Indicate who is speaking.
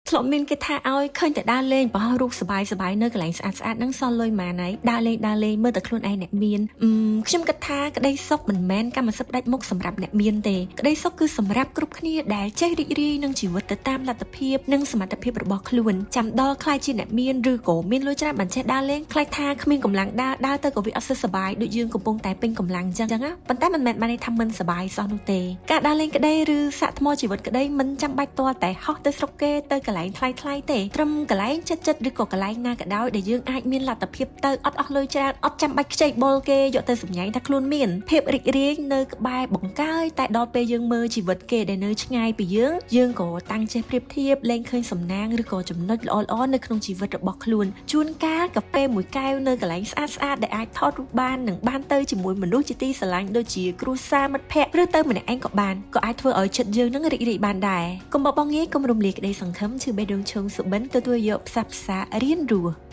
Speaker 1: ធ្លាប់មានគេថាឲ្យឃើញតែដើរលេងបង្ហោះរូបសបាយសបាយនៅកន្លែងស្អាតស្អាតហ្នឹងសល់លុយម៉ានហើយដើរលេងដើរលេងមើលតែខ្លួនឯងអ្នកមានអឺខ្ញុំគិតថាក្តីសុខមិនមែនកម្មសិទ្ធិផ្ដាច់មុខសម្រាប់អ្នកមានទេក្តីសុខគឺសម្រាប់គ្រប់គ្នាដែលចេះរីករាយនឹងជីវិតទៅតាមលទ្ធភាពនិងសមត្ថភាពរបស់ខ្លួនចាំដល់ខ្លាយជាអ្នកមានឬក៏មានលុយច្រើនបានចេះដើរលេងខ្លាចថាគ្មានកម្លាំងដើរដើរទៅក៏វាអត់សូវសប្បាយដូចយើងកំពុងតែពេញកម្លាំងអញ្ចឹងណាប៉ុន្តែមិនមែនបានន័យថាមិនសប្បាយសោះនោះទេការដើរលេងក្តីឬសាកថ្មជីវិតក្តីមិនចាំបាច់ទាល់តែហោះទៅស្រុកគេទៅកន្លែងថ្លៃថ្លៃទេត្រឹមកន្លែងចិត្តចិត្តឬក៏កន្លែងណាក៏ដោយដែលយើងអាចមានលទ្ធភាពទៅអត់អស់លុយច្រើនអត់ចាំបាច់ខ្ចីបុលគេយកទៅសម្ញែងថាខ្លួនមានភាពរីករាយនៅក្បែរបង្កើយតែដល់ពេលយើងមើលជីវិតគេដែលនៅឆ្ងាយពីយើងយើងក៏តាំងចេះប្រៀបធៀបលែងឃើញសំណាងឬក៏ចំណុចល្អៗនៅក្នុងជីវិតរបស់ខ្លួនជួនកាលកាហ្វេមួយកែវនៅកន្លែងស្អាតស្អាតដែលអាចថតរូបបាននិងបានទៅជាមួយមនុស្សជាទីស្រឡាញ់ដូចជាគ្រួសារមិត្តភ័ក្តិឬទៅម្នាក់ឯងក៏បានក៏អាចធ្វើឲ្យចិត្តយើងនឹងរីករាយបានដែរកុំបបងងាយកុំរំលាយក្តីសង្ឃឹមឈឺបេះដូងឈឹងសុបិនទទួលយកផ្សះផ្សារៀនរស់។